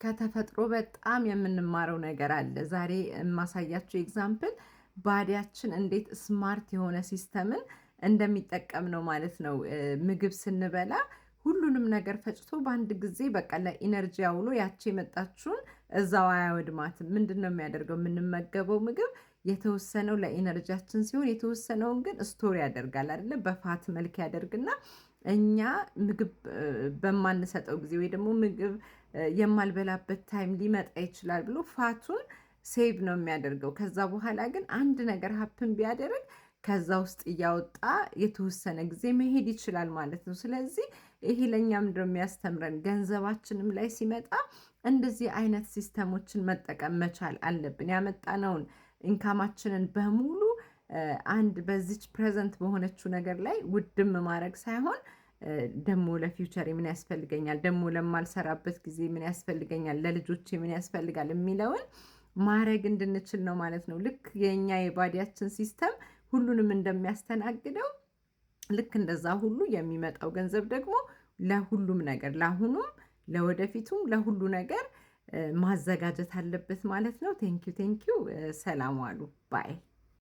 ከተፈጥሮ በጣም የምንማረው ነገር አለ። ዛሬ የማሳያችሁ example body ያችን እንዴት smart የሆነ system ን እንደሚጠቀም ነው ማለት ነው። ምግብ ስንበላ ሁሉንም ነገር ፈጭቶ በአንድ ጊዜ በቃ ለ energy አውሎ ያቺ የመጣችውን እዛው አያወድማትም። ምንድን ነው የሚያደርገው? የምንመገበው ምግብ የተወሰነው ለ energy ያችን ሲሆን የተወሰነውን ግን store ያደርጋል አይደለ? በ fat መልክ ያደርግና እኛ ምግብ በማንሰጠው ጊዜ ወይ ደግሞ ምግብ የማልበላበት time ሊመጣ ይችላል ብሎ fat ኡን save ነው የሚያደርገው። ከዛ በኋላ ግን አንድ ነገር happen ቢያደርግ ከዛ ውስጥ እያወጣ የተወሰነ ጊዜ መሄድ ይችላል ማለት ነው። ስለዚህ ይሄ ለእኛ ምንድነው የሚያስተምረን? ገንዘባችንም ላይ ሲመጣ እንደዚህ አይነት system ኦችን መጠቀም መቻል አለብን። ያመጣነውን income ኣችንን በሙሉ አንድ በዚች present በሆነችው ነገር ላይ ውድም ማድረግ ሳይሆን ደግሞ ለ future ምን ያስፈልገኛል፣ ደግሞ ለማልሰራበት ጊዜ ምን ያስፈልገኛል፣ ለልጆቼ ምን ያስፈልጋል የሚለውን ማድረግ እንድንችል ነው ማለት ነው። ልክ የእኛ የ body ያችን system ሁሉንም እንደሚያስተናግደው ልክ እንደዛ ሁሉ የሚመጣው ገንዘብ ደግሞ ለሁሉም ነገር፣ ለአሁኑም፣ ለወደፊቱም፣ ለሁሉ ነገር ማዘጋጀት አለበት ማለት ነው። Thank you, thank you። ሰላም ዋሉ። Bye.